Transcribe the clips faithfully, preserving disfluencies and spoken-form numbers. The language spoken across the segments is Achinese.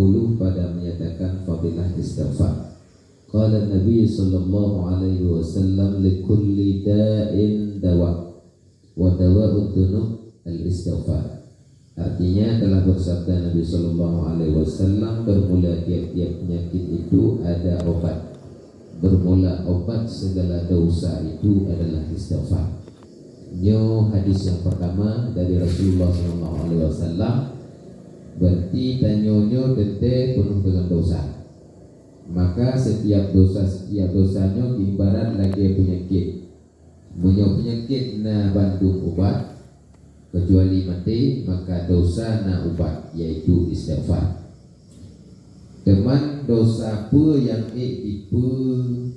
puluh pada menyatakan fadilah istighfar. Qala Nabi sallallahu alaihi wasallam, "Likulli da'in dawa, wa dawa'ud dzunub al-istighfar." Artinya, telah bersabda Nabi sallallahu alaihi wasallam, "Bermula tiap-tiap penyakit itu ada obat. Bermula obat segala dosa itu adalah istighfar." Nyoe hadis yang pertama dari Rasulullah sallallahu alaihi wasallam. Berarti tanyoe nyoe teuntée penuh dengan dosa. Maka setiap dosa, setiap dosa nyoe ibarat lagée penyakit. Meunyoe penyakit na bandum ubat, kecuali maté, maka dosa na ubat, yaitu istighfar. Teuma dosa peue nyang ék dipe-,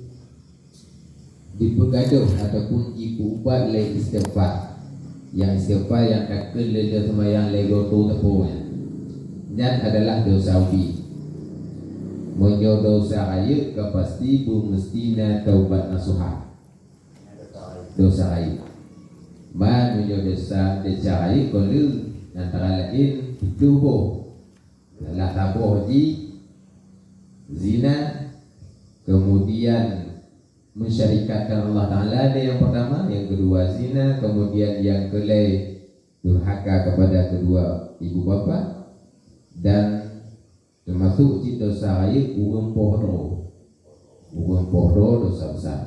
dipeugadôh ataupun jipeuubat lé istighfar? Nyang istighfar nyang takheun lé seumayang lhée goe teupeu nyan, nyan adalah dosa ubit. Meunyoe dosa rayeuk ka pasti beumeustina taubat nasuha. Dosa rayeuk. Ban meunyoe dosa, dosa rayeuk kon le, antara laén tujoh boh. Salah saboh jih zina, kemudian mensyarikatkan Allah Taala, ada yang pertama, yang kedua zina, kemudian yang kelai durhaka kepada kedua ibu bapa, dan termasuk cit dosa rayeuk ureuëng poh droe. Ureuëng poh droe dosa besar.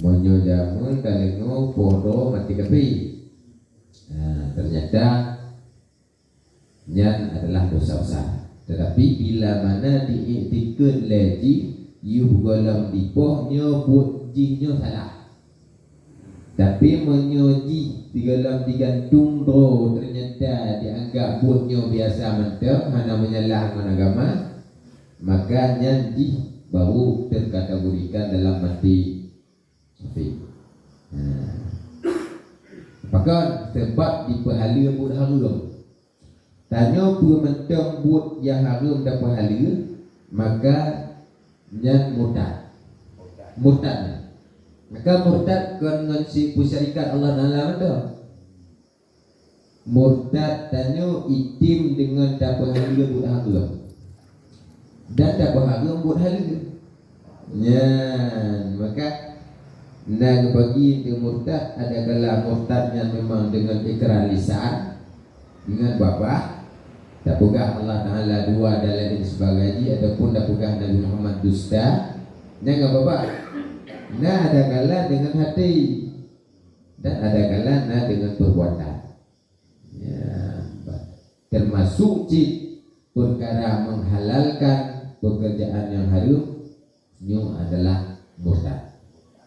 Meunyoe jameun ka deungoe poh droe maté kafé. Nah, ternyata nyan adalah dosa besar. Tetapi bila mana diiktikad lé jih, yôh gohlom dipoh nyoe buet jih nyoe salah. Tapi meunyoe jih sigohlom digantung droe, ternyata dianggap buet nyoe biasa mantong, hana meunyalah ngon agama, maka nyan jih baru terkategorikan dalam maté kafé. Nah. Pakon? Sebab dipeuhaleue buet hareuem. Tanyoe peue mantong buet nyang hareuem tapeuhaleue, maka nyan murtad. Murtad nyan. Maka murtad kon ngon si peusyarikat Allah Taala mantong. Murtad tanyoe item deungon tapeuhaleue buet hareuem. Dan tapeuhareuem buet haleue. Nyan, maka na geubagi keu murtad, ada kala murtad nyan memang deungon ikrar lisan, deungon babah, tapeugah Allah Taala dua dan lain sebagainya, ataupun tapeugah Nabi Muhammad dusta, nyan ngon babah. Na ada kala deungon hati, dan ada kala na deungon perbuatan. Ya, termasuk cit peukara menghalalkan pekerjaan nyang hareuem, nyoe adalah murtad.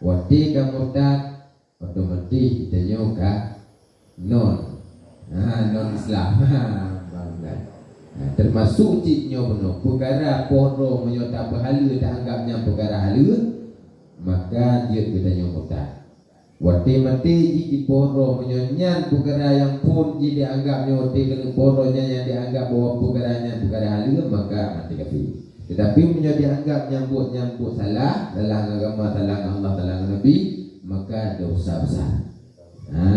Watée ka murtad, otomatis geutanyoe ka non, ha, non Islam. Ha, bangga. Ha, termasuk cit nyoe bunoe, peukara poh droe meunyoe tapeuhaleue, taanggap nyan peukara haleue, maka jeuet geutanyoe murtad. Watée maté jih jipoh droe, meunyoe nyan peukara nyang phon jih dianggap nyoe watée keuneuk poh droe nyan nyang dianggap bahwa peukara nyan peukara haleue, maka maté kafé. Tetapi meunyoe dianggap nyan buet, nyan buet salah, salah ngon agama, salah ngon Allah, salah ngon Nabi, maka dosa besar. Ha.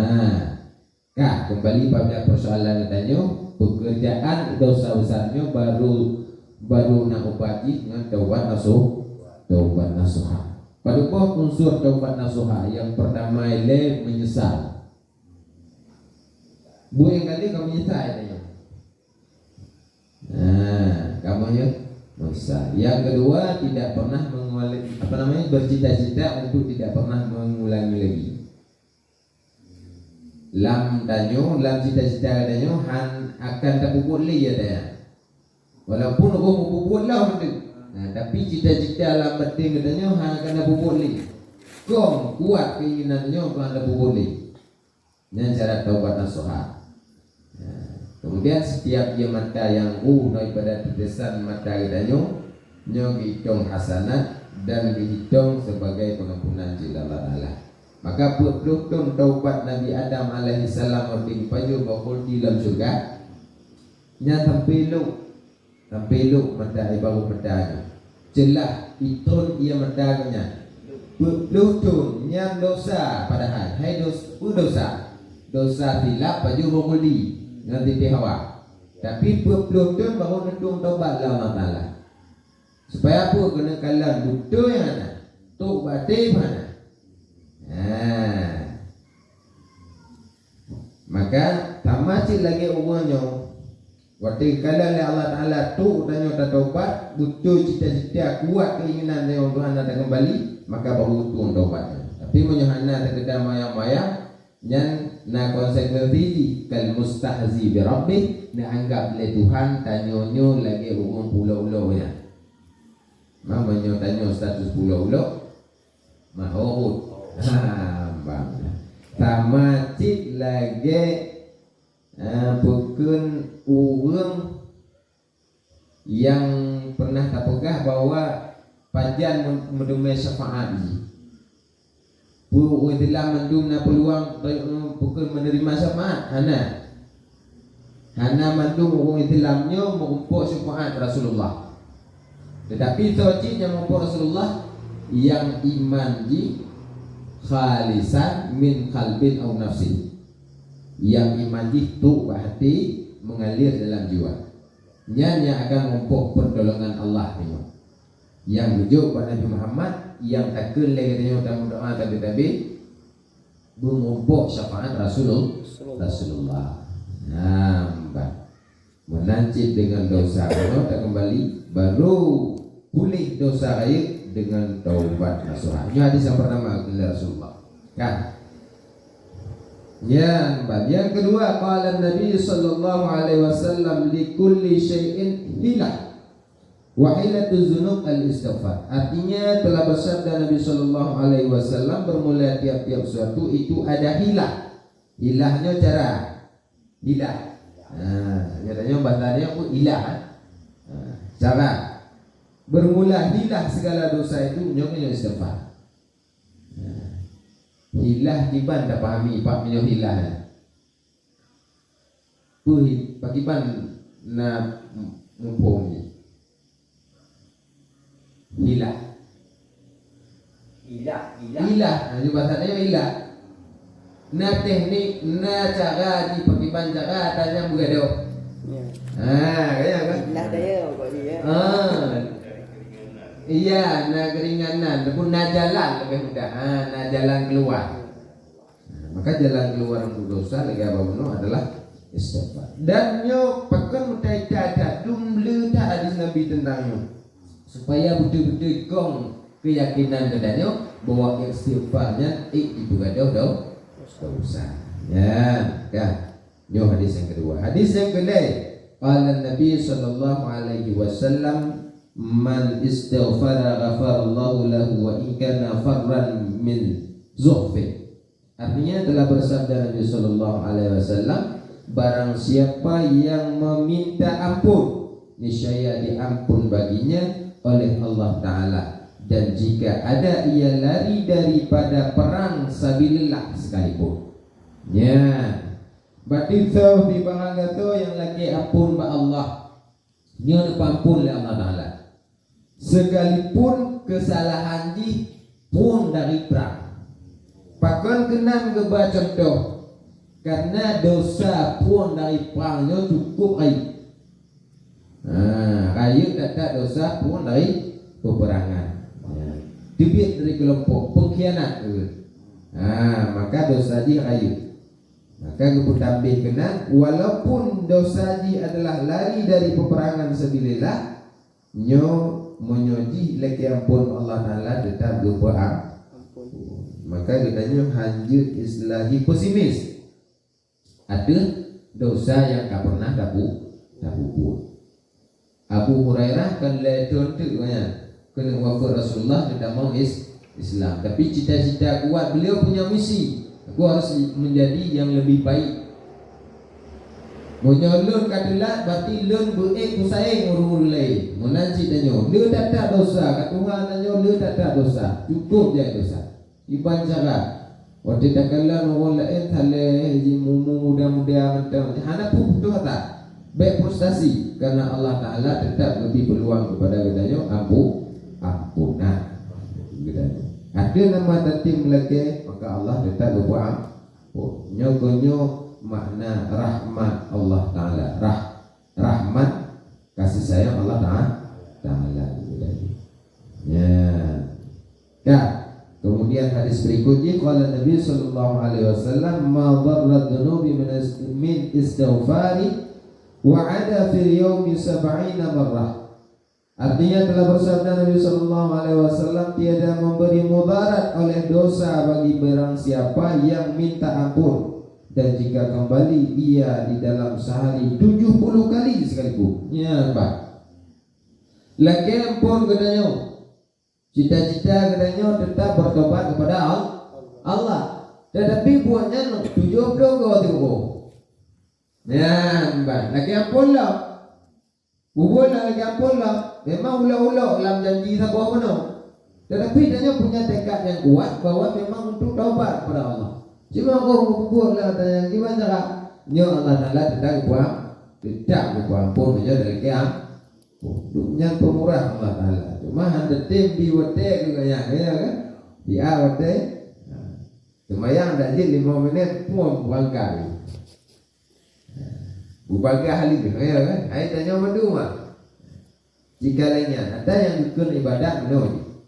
Ka, kembali pada persoalan geutanyoe, pekerjaan dosa besar nyoe baru, baru na ubat jih ngon taubat nasuh, taubat nasuha. Padub boh unsur taubat nasuha? Yang pertama ilée menyesal. Buet nyang ka lheueh ka menyesal tanyoe. Nah, kamu ya menyesal. Yang kedua, tidak pernah mengulangi, apa namanya, bercita-cita untuk tidak pernah mengulangi lagi. Lam tanyoe, lam cita-cita geutanyoe han akan tapeubuet lé ya tanya. Walaupun roh meubuet lom tu. Nah, tapi cita-cita lam batin geutanyoe han akan tapeubuet lé. Kong kuat keinginan nyoe kong tapeubuet lé. Nyan cara taubat nasuha. Nah, kemudian setiap ia mata yang roh daripada tetesan mata geutanyoe, nyoe geuhitong hasanat dan geuhitong sebagai pengampunan cit Allah Taala. Maka peuet ploh thon taubat Nabi Adam alaihissalam ordeng pajoh bak khuldi lam syurga, nyan sampai lhok, sampai lhok mata ibarat mata nyoe. Ceulah itron ia mata geuh nyan. Peuet ploh thon nyan dosa padahai. Hai dos-, peue dosa? Dosa silap pajoh bak khuldi ngon Siti Hawa. Tapi peuet ploh thon baru neutueng tobat lé Allah Taala. Supaya apa? Keuneuk kalon beutôi hana, trok bak até hana. Ha. Maka sama cit lagée ureuëng nyoe, watée kalon lé Allah Taala trok tanyoe tatobat, beutôi cita-cita kuat keinginan tanyoe untuk hana takeumbali, maka baru tueng tobat. Tapi meunyoe hana sekedar mayang-mayang, nyan na konsekuensi jih, kal mustahzi bi rabbih, neuanggab lé Tuhan tanyoe nyoe lagée ureuëng pulok-ulok nyan. Ma meunyoe tanyoe status pulok-ulok, mahurut. Ha, bang. Sama cit lagée, eh, peukheun ureuëng nyang pernah tapeugah bahwa pajan meuteumé syafaat jih. Peue ureuëng Islam mandum na peuluang, eh, peukheun meuneurimong syafaat? Hana. Hana mandum ureuëng Islam nyoe meurumpok syafaat Rasulullah. Teutapi soe cit nyang meurumpok Rasulullah, nyang iman jih khalisan min qalbin aw nafsin. Nyang iman jih trok bak até, mengalir dalam jiwa. Nyan nyang akan meurumpok pertolongan Allah nyoe. Nyang geujok bak Nabi Muhammad, nyang takheun lé geutanyoe tameudoá tabe-tabe, beumumpok syafaat Rasulul-, Rasulullah. Rasulullah. Nah, bah. Meunan cit deungon dosa, baru takeumbali, baru puléh dosa rayeuk deungon taubat nasuha. Nyoe hadis nyang pertama dari Rasulullah. Kan? Nyan, bah. Nyang keudua, qala Nabi sallallahu alaihi wasallam, "Li kulli syai'in hilah." Wa hilatuz zunub al-istighfar. Artinya, telah bersabda Nabi sallallahu alaihi wasallam, bermula tiap-tiap suatu itu ada hilah. Hilah nyoe cara. Hilah. Ha, nyoe tanyoe bahasa dia pun hilah, eh. Ha, cara. Bermula hilah segala dosa itu nyoe, nyoe istighfar. Ha. Hilah kiban tapahami, pak meunyoe hilah, eh. Peue hi-, pakriban na muphom jih? Hilah. Ilah, ilah. Ilah, ha, nyoe bahasa nyoe ilah. Na teknik, na cara jih, pakriban cara ata nyang beugadôh. Ya. Ha, kaya kan? Ilah daya pokok jih, ya. Ha. Iya, na keringanan, ataupun na jalan lebih mudah. Ha, na jalan keluar. Nah, maka jalan keluar untuk dosa lagée bunoe adalah istighfar. Dan nyoe pakon meutai that dum le that hadis Nabi tentang nyoe. Supaya beutôi-beutôi kong keyakinan geutanyoe bahwa istighfar nyan ék jipeugadôh do-, dosa. Ya, kan? Nyoe hadis nyang keudua. Hadis nyang keulhée, qala Nabi sallallahu alaihi wasallam, "Man istaghfara ghafarallahu lahu wa in kana farran min zuhfin." Artinya telah bersabda Nabi sallallahu alaihi wasallam, barang siapa yang meminta ampun, niscaya diampun baginya oleh Allah Taala, dan jika ada ia lari daripada perang sabilillah sekalipun. Nya, berarti soe di barang gasoe nyang lakée ampun bak Allah, nyoe neupeuampun lé Allah Taala. Sekalipun kesalahan jih phon dari prang. Pakon keunan geuba cuntoh? Karena dosa phon dari prang nyoe cukup rayeuk. Ha, rayeuk that-that dosa phon dari peperangan. Ya. Teubiet dari kelompok pengkhianat tu. Ha, maka dosa jih rayeuk. Maka geupeutambah keunan, walaupun dosa jih adalah lari dari peperangan sabilillah, nyoe meunyoe jih lakée ampon Allah Taala teutap geupeuam-, ampun. Maka geutanyoe hanjeuet istilahi pesimis ateueh dosa nyang ka pernah tabu-, tapubuet. Abu Hurairah kan lhée thon teuk nyan keuneuk wafeuet Rasulullah geutamong is-, Islam. Tapi cita-cita kuat, beliau punya misi, "Aku harus menjadi yang lebih baik. Meunyoe lôn ka teulat, berarti lôn beuék kusaéng ureuëng-ureuëng laén." Meunan cit tanyoe, le that-that dosa, ka tuha tanyoe le that-that dosa. Cukup jai dosa. Iban cara, watée takalon ureuëng laén saleh, jimumu muda-muda mantong, hana peue putôh ata. Bék frustasi, karena Allah Taala teutap geubri peuluang keupada geutanyoe ampu-, ampunan geutanyoe. Ateueh nama tatem lakée, maka Allah teutap geupeuampon. Nyoe keuh nyoe makna rahmat Allah Taala. Rah-, rahmat kasih sayang Allah Taala. Taala. Ya. Ka. Kemudian hadis berikutnya, qala Nabi sallallahu alaihi wasallam, "Ma darra dzunubi min is-, min istighfari wa ada fil yaumi sab'ina marrah." Artinya, telah bersabda Nabi sallallahu alaihi wasallam, "Tiada memberi mudarat oleh dosa bagi barang siapa yang minta ampun, dan jika kembali ia di dalam sehari tujuh puluh kali sekalipun." Ya, bah. Lakée ampôn geutanyoe. Cita-cita geutanyoe tetap bertobat kepada Al-, Allah. Tetapi buet nyan tujoh ploh goe teuh. Nyan ban, lakée ampôn lom. Bubuet lom lakée ampôn lom. Memang ulok-ulok lam janji saboh bunoe. Tetapi tanyoe punya tekad yang kuat bahwa memang untuk taubat kepada Allah. Cuma kok bubuet lah tanya gimana cara? Nyoe Allah Taala tetap geupeue-, tetap geupeuampôn meunyoe dari kiam. Duek nyan peumurah Allah Taala. Cuma hana tem bi watée keu gaya, ya kan? Di a watée. Ha. Seumayang dak jeuet lima minit pun berangkat. Bubagaih hali, ya kan? Hai tanyoe mandum ah. Jika lainnya, ada yang dukun ibadat menurut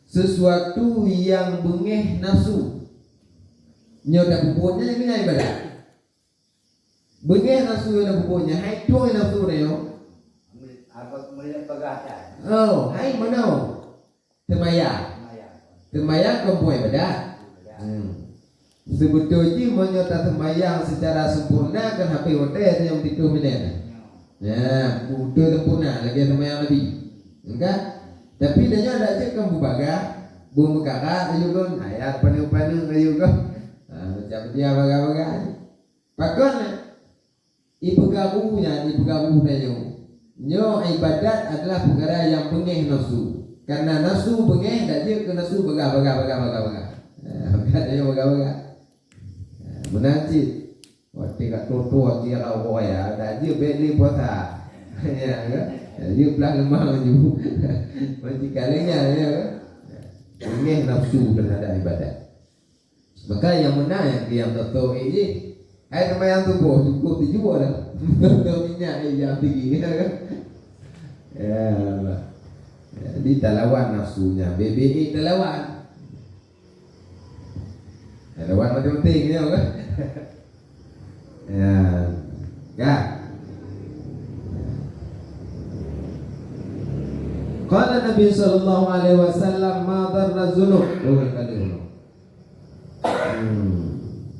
sesuatu yang beungéh nafsu. Nyoe dak pupuknya yang kena ibadat. Beungéh nafsu nyang pupuknya, hai tueng nafsu nyoe. Apa kemudian peugah dah? Oh, hai meunoe. Seumayang. Seumayang. Seumayang kon buet ibadat. Ibadat. Hmm. Seubeutôi jih meunyoe taseumayang secara sempurna kan hampir watée nyang tujoh minit. Ya, beutôi sempurna lagée seumayang Nabi. Kan? Tapi tanyoe dak jeuet kan bubagaih, beumeukara ayue kon, ayat paneuk-paneuk ayue kon. Ha, macam dia bagah-bagah. Pakon? Ipeugabu nyan, ipeugabu tanyoe. Nyoe ibadat adalah peukara nyang beungéh nafsu. Karena nafsu beungéh, dak jeuet keu nafsu bagah, bagah, bagah, bagah, bagah. Ha, bagah tanyoe bagah, bagah. Ha, meunan cit. Watée ka tutoe, watée ka raya, dak jeuet bék lé puasa. Ya, kan? Dak jeuet plah leumah laju. Macam kaleng nyan, ya, kan? Beungéh nafsu teuhadap ibadat. Maka nyang meunan nyang kiam toto jih. Hai seumayang suboh, cukup tujoh dah. Toto minyak, eh, jam tinggi, ya kan? Ya Allah. Jadi talawan nafsu nyan, bebek talawan. Talawan mati-mati, ya kan? Ya. Kan? Qala Nabi sallallahu alaihi wasallam, "Ma darra dzunub." Oh, kali dulu. Hmm.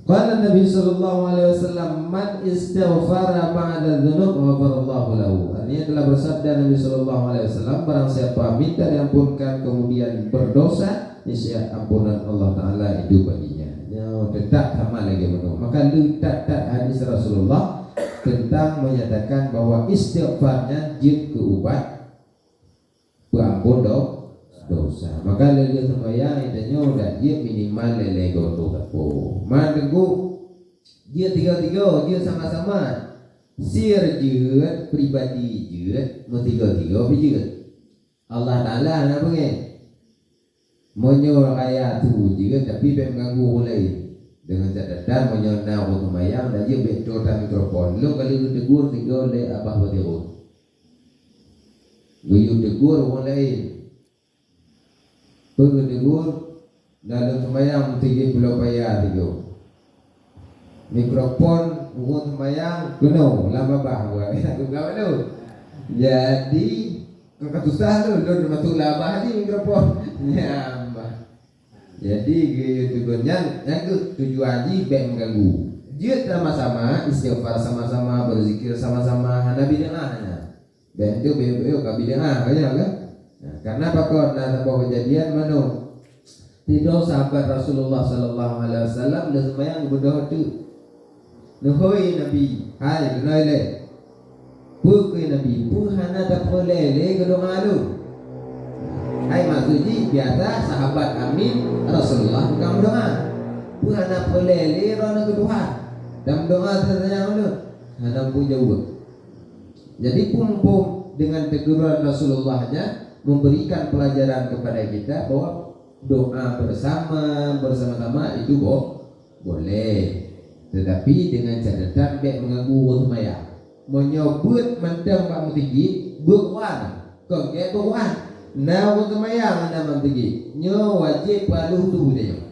Qala Nabi sallallahu alaihi wasallam, "Man istaghfara ba'da dzunub ghafarallahu lahu." Artinya telah bersabda Nabi sallallahu alaihi wasallam, barang siapa minta diampunkan kemudian berdosa, niscaya ampunan Allah Taala itu baginya. Nyoe tetap sama lagée meunoe. Maka le that-that hadis Rasulullah tentang menyatakan bahwa istighfar nyan jeuet keu ubat peuampôn do-, dosa. Maka lé-lé seumayang tanyoe dak jeuet minimal lé-lé goe sapo. Man teungku, jeuet tiga-tiga, jeuet sama-sama. Sir jeuet, pribadi jeuet, meutiga-tiga pih jeuet. Allah Taala hana beungéh. Meunyoe raya su jeuet, tapi bék meuganggu ureuëng laén. Deungon catatan, meunyoe na ureuëng seumayang, dak jeuet bék toe that mikrofon. Lôn ka lheueh tegur sigoe lé Abah Badirul. Geuyue tegur ureuëng laén. Peue geutegur? Lam seumayang meuteujeuet pulo paya sigoe. Mikrofon ureuëng seumayang keunoe lam babah buat. Jadi, ka susah tu, lôn masuk lam babah di mikrofon. Nyambah. Jadi, geuyue tegur nyan, nyan keuh tujuan jih bék meuganggu. Jeuet sama-sama istighfar sama-sama, beuzikir sama-sama, hana bid'ah nyan. Bék tu, bék, bék ka bid'ah, ka nyan kan? Nah, karena pakon na saboh keujadian manoe. Sidroe sahabat Rasulullah sallallahu alaihi wasallam lheueh seumayang geubeudôh teuk. Neuhôi Nabi, "Hai, keunoe lé." Peue kheun Nabi, "Peue hana tapeureulée lé keu doá lôn?" Hai, maksud jih, biasa sahabat amin Rasulullah ka meudoá. "Peue hana peureulée lé droeneuh keu Tuhan? Dan meudoá sajan ulôn?" Hana peue jaweueb. Jadi, mumpung dengan teguran Rasulullah nyan memberikan pelajaran kepada kita bahwa doa bersama, bersama-sama itu bo-, boleh. Tetapi dengan catatan bék mengganggu ureuëng seumayang. Meunyoe beuet mantong bak meusigit, beuet wan. Kon gét beuet wan. Na ureuëng seumayang hana bak meusigit. Nyoe wajéb peualeuh tu tanyoe.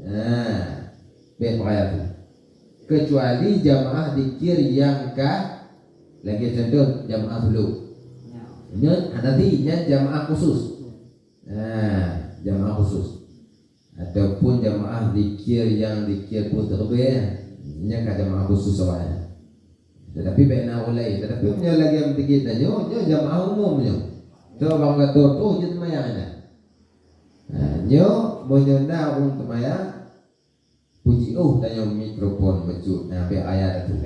Nah, bèk payah tu. Kecuali jamaah zikir nyang ka, lagèe contoh jamaah suluk. Nyan hana di, nyan jamaah khusus. Nah, jamaah khusus. Ataupun jamaah zikir nyang zikir peuet reubèe, nyan ka jamaah khusus awaknyan. Tetapi bèk na ulèe, tetapi meunyoe lagèe meusigit tanyoe, nyoe jamaah umum nyoe. Coba bang kata tu je seumayang nyan. Ha, nyoe meunyoe na ureuëng seumayang, puji oh tanyoe mikrofon bacut, ha, bèk ayat tu.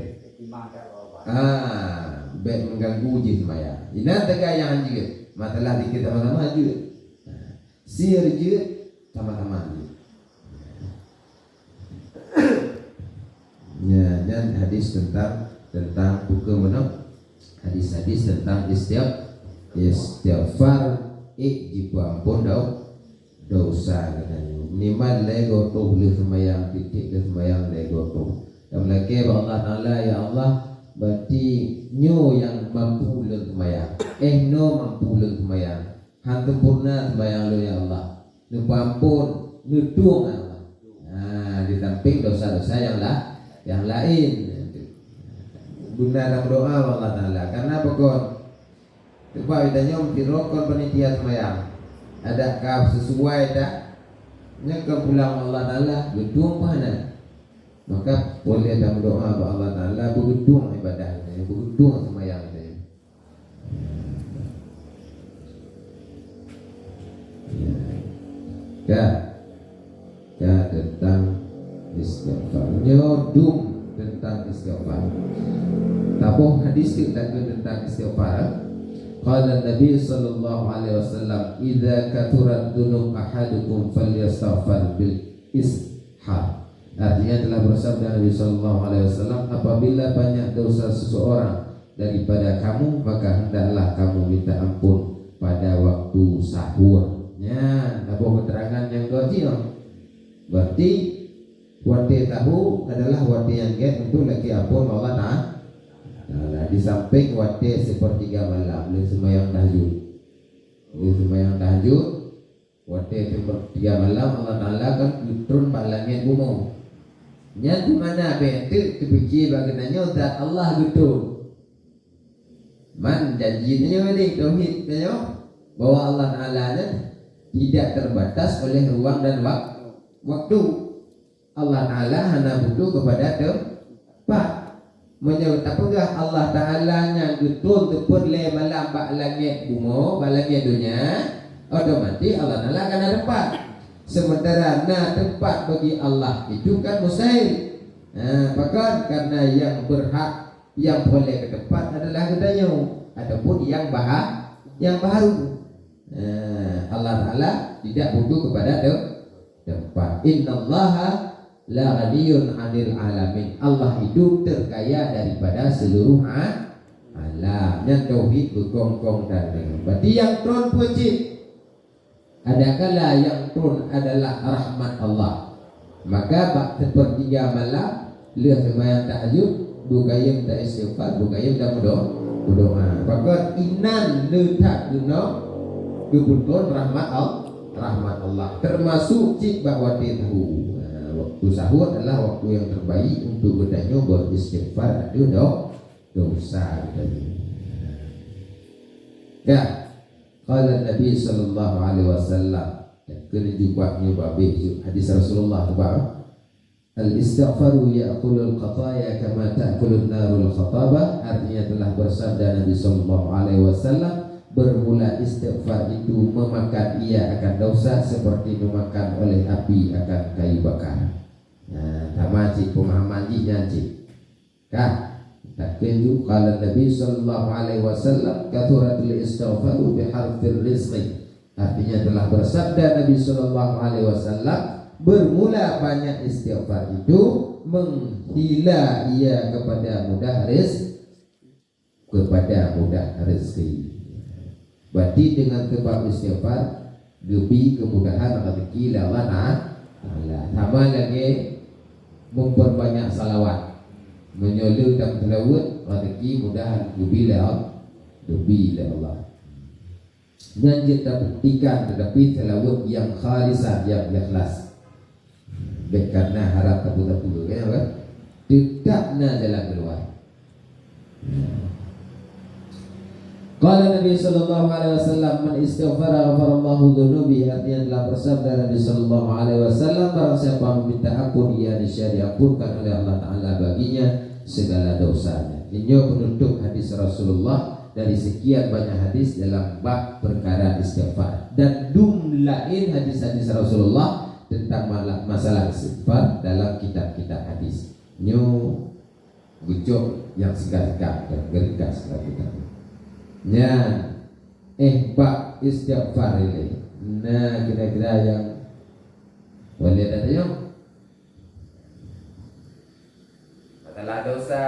Ah, bèk mengganggu jih seumayang. Inan teuka nyang hanjeuet. Masalah zikir sama-sama hanjeuet. Ha, sir jeuet sama-sama hanjeuet. Ya, nyan hadis tentang, tentang bukan mana? Hadis-hadis tentang istighfar, istighfar, eh, jipeuampon dau-, dosa geutanyoe. Minimal lhèe goe troh lheuh seumayang, tiep-tiep lheuh seumayang lhèe goe troh. Dan meulakèe bak Allah Taala, "Ya Allah, berarti nyoe nyang mampu lôn seumayang. Eh, nyoe mampu lôn seumayang. Han sempurna seumayang lôn, ya Allah. Neupeuampon, neutueng, ya Allah." Nah, di samping dosa-dosa nyang la-, nyang laén. Beuna tameudoa bak Allah Taala. Karena pakon? Sebab tanyoe meusidroe kon panitia seumayang. Adak ka sesuai dak? Nyan ka pulang Allah Taala, geutueng peuhana. Maka, boleh tameudoa bak Allah Taala, beugeutueng ibadah tanyoe, beugeutueng seumayang tanyoe. Ya. Ka. Ka tentang istighfar. Nyoe dum tentang istighfar. Taboh hadis teuk lagèe tentang istighfar. Qala Nabi sallallahu alaihi wasallam, "Idza kathurat dzunub ahadukum falyastaghfir bil ishar." Artinya telah bersabda Nabi sallallahu alaihi wasallam, "Apabila banyak dosa seseorang daripada kamu, maka hendaklah kamu minta ampun pada waktu sahur." Nyan, taboh keterangan nyang dua jih. Berarti, watèe sahur adalah watèe nyang gèt untuk lakèe ampon Allah Taala. Nah, di samping watèe sepertiga malam, lheuh seumayang tahajud. Lheuh seumayang tahajud, watèe sepertiga malam Allah Taala kan geutron bak langèt bumoe. Nyan di mana bèk teuk teupike bak geutanyoe zat Allah geutron. Man janji tanyoe ni tauhid tanyoe bahwa Allah Taala nyan tidak terbatas oleh ruang dan wak-, waktu. Allah Taala hana butuh kepada tempat. Meunyoe tapeugah Allah Taala nyan geutron teupeu lhèe malam bak langèt bumoe, bak langèt donya, otomatis Allah Taala kan na tempat. Sementara na tempat bagi Allah itu kan mustahil. Ha, pakon? Karena yang berhak, yang boleh ke tempat adalah geutanyoe ataupun yang baha-, yang baharu. Ha, Allah Taala tidak butuh kepada te-, tempat. "Innallaha la ghaniyun 'anil 'alamin." Allah itu terkaya daripada seluruh a-, alam. Nyan tauhid beugong-gong dan deungon. Berarti nyang tron peue cit? Adakala nyang tron adalah rahmat Allah. Maka bak sepertiga malam, lheuh seumayang tahajud, beukayém ta-istighfar, beukayém ta meudo-, meudoa. Pakon inan le that keunoe geupeutron rahmat Al-, rahmat Allah. Termasuk cit bak watèe sahur. Nah, waktu sahur adalah waktu yang terbaik untuk geutanyoe beristighfar ateueh do-, dosa geutanyoe. Ka, qala Nabi sallallahu alaihi wasallam, keuneuk jubah nyoe babeh hadis Rasulullah tu, Al-istighfaru ya'kulul khataya kama ta'kulun narul khatabah. Artinya telah bersabda Nabi sallallahu alaihi wasallam, bermula istighfar itu memakan ia akan dosa seperti memakan oleh api akan kayu bakar. Nah, sama cit pemahaman jih nyan cit. Ka, takeunju qala Nabi sallallahu alaihi wasallam, "Kathuratul istighfaru biharfir rizqi." Artinya telah bersabda Nabi sallallahu alaihi wasallam, bermula banyak istighfar itu menghila ia kepada mudah riz-, kepada mudah rezeki. Berarti dengan sebab istighfar, geubri kemudahan rezeki lé Allah Taala. Sama lagèe memperbanyak salawat. Meunyoe le tapeuseulaweuet, rezeki mudah geubri lé Allah, geubri lé Allah. Nyan jeuet tabuktikan, tetapi seulaweuet nyang khalisah, nyang ikhlas. Bék karena harap tapeue-tapeue, ya kan? Teutap na jalan keuluwa. Qala Nabi sallallahu alaihi wasallam, "Man istaghfara ghafarallahu dzunubi." Artinya telah bersabda Nabi sallallahu alaihi wasallam, barang siapa meminta ampun, ia niscaya diampunkan oleh Allah Taala baginya segala dosanya. Ini penutup hadis Rasulullah dari sekian banyak hadis dalam bab perkara istighfar. Dan dum lain hadis-hadis Rasulullah tentang mala-, masalah istighfar dalam kitab-kitab hadis. Nyoe geucok nyang singkat-singkat dan geuringkas lam kitab nyoe. Nyan, eh, bab istighfar ilée. Nah, kira-kira nyang boleh tanyong. Masalah dosa,